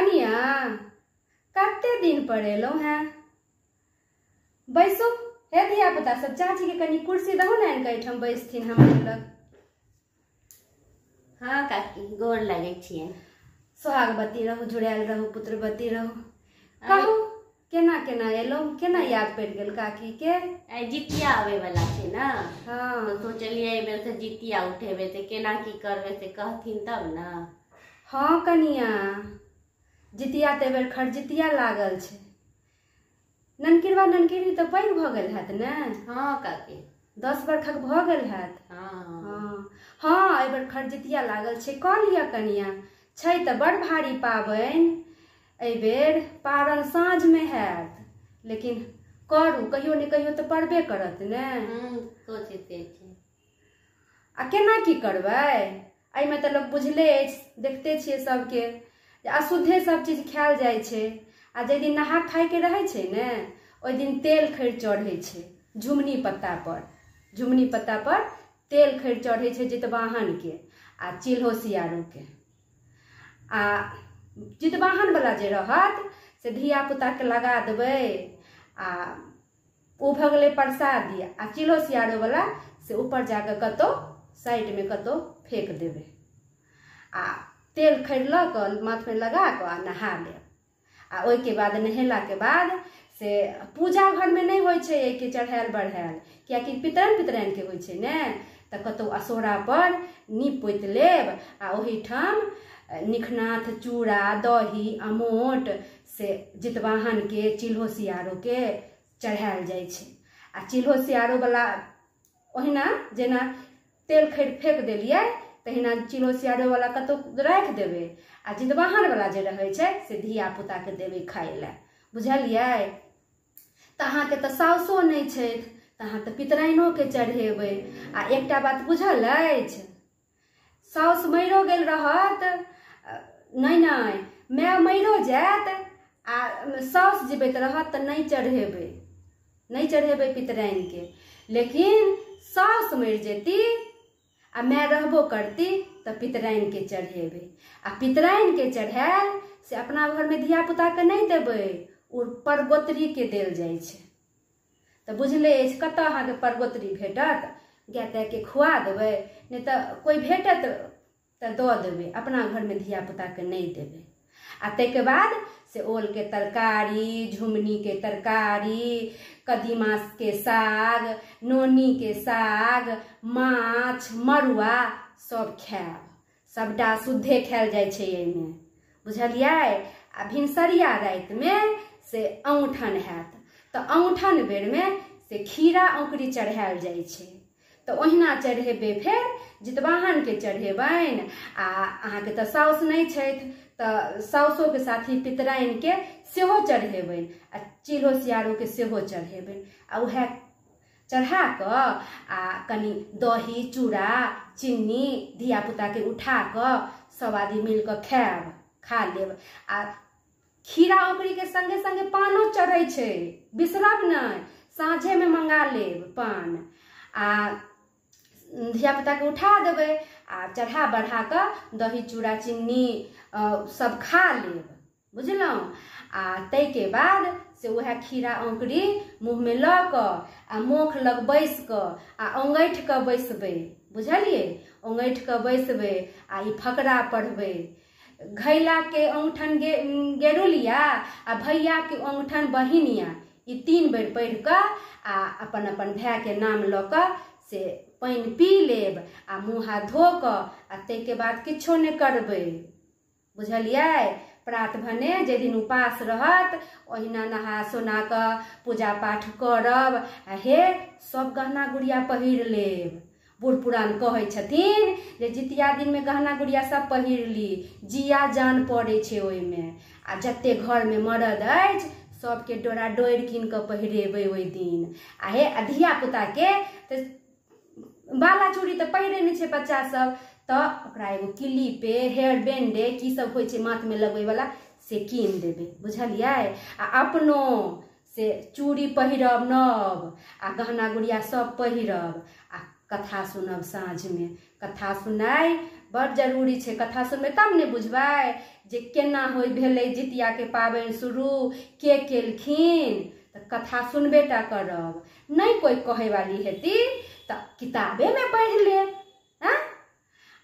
कनिया कते दिन पर एलहुँ हैं? बैसू हे धिया पुता सब, चाची के कनी कुर्सी दहु ने, आनि एहिठाम बैसथिन हमरा लग। हाँ काकी, गोर लगै छियै। सोहागवती रहू, जुड़ायल रहू, पुत्रवती रहू। कहू केना केना एलहुँ, केना याद पड़ि गेल काकी के? आइ जितिया आबै वाला छै ने। हाँ। तऽ सोचलियै एहि बेर से जितिया उठेबै, तऽ केना की करबै से कहथिन तब ने। हाँ कनिया, जितिया तऽ एहिबेर खरजितिया लागल छै। ननकिरबा ननकिरबी तऽ पैघ भऽ गेल हैत ने? हाँ काकी। 10 बरखक भऽ गेल हैत। हाँ। हाँ हाँ, एहिबेर खरजितिया लागल छै। कऽ लिअ कनिया, छै तऽ बड़ भारी पाबनि। एहिबेर पारन साँझमे हैत, लेकिन करू, कहियो ने कहियो तऽ पड़बे करत ने। सोचिते छी। आ केना की करबै? एहिमे तऽ लोक बुझले अछि, देखते छियै सबके जे अशुद्धे सब चीज खायल जाइ छै। आ जाहि दिन नहा खायके रहै छै ने, ओहि दिन तेल खैर चढ़ै छै झुमनी पत्ता पर। झुमनी पत्ता पर तेल खैर चढ़ै छै जितवाहनके आ चिल्हो सियारूके। आ जितवाहन वाला जे रहत से धिया पुताके लगा देबै, आ ओ भऽ गेलै प्रसादी। आ चिल्हो सियारो वाला से ऊपर जाकऽ कतहु साइडमे कतहु फेंक देबै। आ तेल खैर लऽ कऽ माथमे लगा कऽ आ नहा लेब। आ ओहिके बाद नहेलाके बाद से पूजा घरमे नहि होइ छै एहिके चढ़ायल बढ़ायल, कियाकि पितरन पितराइनके होइ छै ने। तऽ कतहु असोरा पर नीप पोति लेब आ ओहिठाम निखनाथ चूड़ा दही अमोट से जितवाहनके चिल्हो सियारोके चढ़ायल जाइ छै। आ चिल्हो सियारो वाला ओहिना जेना तेल खैर फेंक देलियै तहिना चिल्हो सियारो वाला कतहु राखि देबै। आ जितवाहन वाला जे रहै छै से धिया पुताके देबै खाय लए, बुझलियै? तऽ अहाँके तऽ साउसो नहि छथि, तऽ अहाँ तऽ पितराइनोके चढ़ेबै। आ एकटा बात बुझल अछि, साउस मरियो गेल रहत, नहि नहि, माय मरियो जायत आ साउस जीबैत रहत तऽ नहि चढ़ेबै, नहि चढ़ेबै पितराइनके। लेकिन साउस मरि जेती आ माय रहबो करती तऽ पितराइनके चढ़ेबै। आ पितराइनके चढ़ायल से अपना घरमे धिया पुताके नहि देबै, ओ परगोत्रीके देल जाइ छै। तऽ बुझले अछि कतऽ अहाँके परगोत्री भेटत। गाय तायके खुआ देबै, नहि तऽ कोइ भेटत तऽ दऽ देबै, अपना घरमे धिया पुताके नहि देबै। आ ताहिके बाद से ओलके तरकारी, झुमनीके तरकारी, कदीमाके साग, नोनीके साग, माछ, मड़ुआ सब खायब। सबटा शुद्धे खायल जाइ छै एहिमे, बुझलियै? आ भिनसरिया रातिमे से औंठन हैत, तऽ औंठन बेरमे से खीरा औंकरी चढ़ायल जाइ छै। तऽ ओहिना चढ़ेबै, फेर जितवाहनके चढ़ेबनि। आ अहाँके तऽ साउस नहि छथि तऽ साउसोके साथी पितराइनके सेहो चढ़ेबनि आ चिल्हो सियारोके सेहो चढ़ेबनि। आ उएह चढ़ा कऽ आ कनि दही चूड़ा चिन्नी धिया पुताके उठा कऽ सब आदमी मिल कऽ खायब, खा लेब। आ खीरा औंकरीके संगे संगे पानो चढ़ै छै, बिसरब नहि, साँझेमे मंगा लेब पान। आ धिया पुताके उठा देबै आ चढ़ा बढ़ा कऽ दही चूड़ा चिन्नी सब खा लेब, बुझलहुँ? आ ताहिके बाद से उएह खीरा औंकरी मुँहमे लऽ कऽ आ मोख लग बैस कऽ आ ओंगठि कऽ बैसबै, बुझलियै? ओंगठि कऽ बैसबै आ ई फकरा पढ़बै, घैलाके औंठन गेरुलिया आ भैयाके औंठन बहिनिया। ई 3 बेर पढ़ि कऽ आ अपन अपन भायके नाम लऽ कऽ से पानि पी लेब आ मुँह हाथ धो कऽ आ ताहिके बाद किछो नहि करबै, बुझलियै? प्रात भने जाहि दिन उपास रहत ओहिना नहा सोना कऽ पूजा पाठ करब आ हे सब गहना गुड़िया पहिर लेब। बूढ़ पुरान कहै छथिन जे जितिया दिनमे गहना गुड़िया सब पहिर ली, जिया जान पड़ै छै ओहिमे। आ जते घरमे मरद अछि सबके डोरा डोरि कीन कऽ पहिरेबै ओहि दिन। आ हे आ धिया पुताके तऽ बाला चूड़ी तऽ पहिरे नहि छै बच्चा सब, तऽ ओकरा एगो क्लिपे हेयर बैंडे की सब होइ छै माथमे लगबै वाला से कीन देबै, बुझलियै? आ अपनो से चूड़ी पहिरब नव आ गहना गुड़िया सब पहिरब आ कथा सुनब। साँझमे कथा सुनाइ बड़ जरूरी छै कथा सुनबै तब ने बुझबै जे केना होइ भेलै जितियाके पाबनि शुरू, के केलखिन। तऽ कथा सुनबे टा करब, नहि कोइ कहैवाली हेती तऽ किताबेमे पढ़ि लेब। आँ,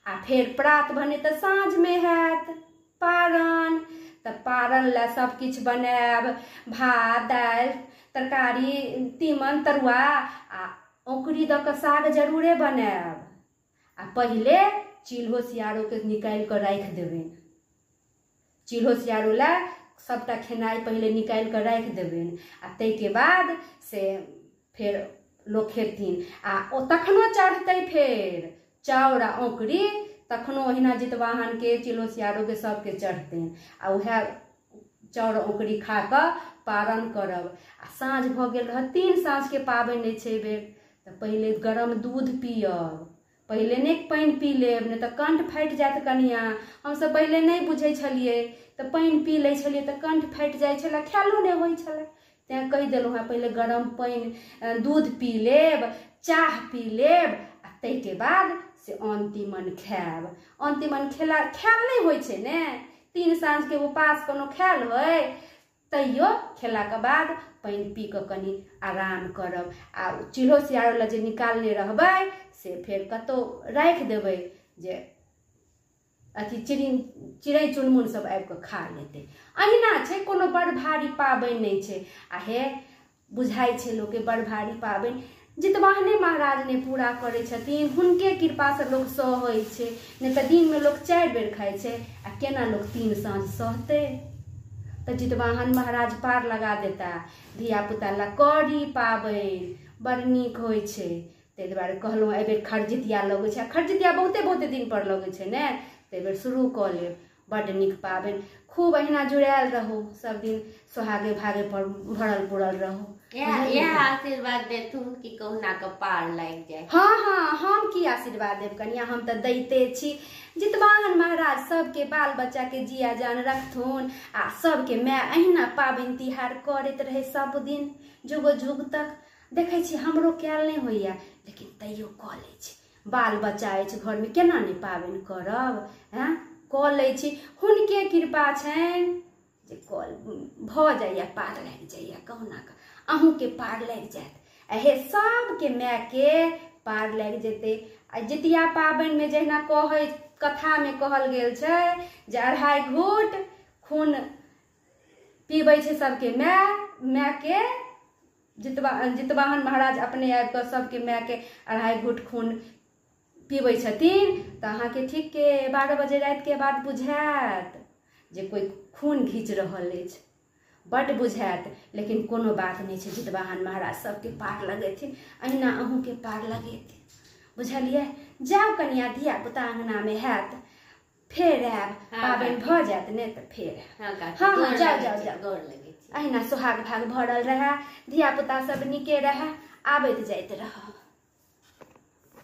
आ फेर प्रात भने तऽ साँझमे हैत पारन। तऽ पारन लए सब किछु बनायब, भात दालि तरकारी तीमन तरुआ आ औंकुरी दऽ कऽ साग जरूरे बनायब। आ पहिले चिल्हो सियारोके निकालि कऽ राखि देबनि, चिल्हो सियारो लए सबटा खेनाइ पहिले निकालि कऽ राखि देबनि आ ताहिके बाद से फेर लोक खेथिन। आ ओ तखनो चढ़तै फेर चाउर आ औंकुरी, तखनो ओहिना जितवाहनके चिल्हो सियारोके सबके चढ़तनि आ उएह चाउर औंकुरी खा कऽ पारण करब। आ साँझ भऽ गेल रहत, 3 साँझके पाबनि अछि एहिबेर, तऽ पहिले गरम दूध पियब, पहिले नहि पानि पी लेब, नहि तऽ कंठ फाटि जायत कनिया। हमसब पहिले नहि बुझै छलियै तऽ पानि पी लै छलियै तऽ कंठ फाटि जाइ छलै, खायलो नहि होइ छलै। तेँ कहि देलहुँ हेँ पहिले गरम पानि दूध पी लेब, चाह पी लेब आ ताहिके बाद से अन्न तीमन खायब। अन्न तीमन खायल नहि होइ छै ने, 3 साँझके उपास कोनो खायल होइ, तैयो खेलाके बाद पानि पी कऽ कनि आराम करब। आ चिल्हो सियारो लए जे निकालने रहबै से फेर कतहु राखि देबै जे अथी चिड़ै चुनमुन सब आबि कऽ खा लेतै। अहिना छै, कोनो बड़ भारी पाबनि नहि छै। आ हे बुझाइ छै लोकके बड़ भारी पाबनि, जितवाहने महाराज ने पूरा करै छथिन, हुनके कृपासँ लोक सहै छै, नहि तऽ दिनमे लोक 4 बेर खाइ छै आ केना लोक 3 साँझ सहतै। तऽ जितवाहन महाराज पार लगा देता। धियापुता ला करी पाबनि बड़ नीक होइ छै, ताहि दुआरे कहलहुँ एहिबेर खरजितिया लगै छै। आ खरजितिया बहुते बहुते दिन पर लगै छै ने, तऽ एहिबेर शुरू कऽ लेब। बड्ड नीक पाबनि, खूब अहिना जुड़ायल रहू, सब दिन सोहागे भागे पर भरल पुरल रहू। इएह आशीर्वाद देथुन कि कहुना कऽ पार लागि जाय। हाँ हाँ, हम की आशीर्वाद देब कनिया, हम तऽ दैते छी। जितवाहन महाराज सबके बाल बच्चा के जिया जान रखथुन आ सबके माय अहिना पाबनि तिहार करैत रहे सब दिन जुगो जुग तक। देखै छी हमरो कयल नहि होइया, लेकिन तैयो कऽ लै छी। बाल बच्चा अछि घरमे, केना नहि पाबनि करब, हँ कऽ लै छी। हुनके कृपा छनि जे कऽ भऽ जाइया, पार लागि जाइया कहुना कऽ। अहूँके पार लागि जायत, आ हे सबके मायके पार लागि जेतै। आ जितिया पाबनिमे जहिना कहै कथामे कहल गेल छै जे 2.5 घूट खून पीबै छै सबके माय, मायके जितवाहन महाराज अपने आबि कऽ सबके मायके 2.5 घूट खून पीबै छथिन। तऽ अहाँके ठीके 12 बजे रातिके बाद बुझायत जे कोइ खून घीच रहल अछि, बड्ड बुझायत। लेकिन कोनो बात नहि छै, जितवाहन महाराज सबके पार लगेथिन, अहिना अहूँके पार लगेथिन, बुझलियै। जाउ कनिया, धिया पुता अङ्गनामे हैत, फेर आयब, पाबनि भऽ जायत ने तऽ फेर आयब। हाँ हाँ, जाउ जाउ जाउ, अहिना सोहाग भाग भरल रहए, धिया पुता सब नीके रहए, आबैत जाइत रहब।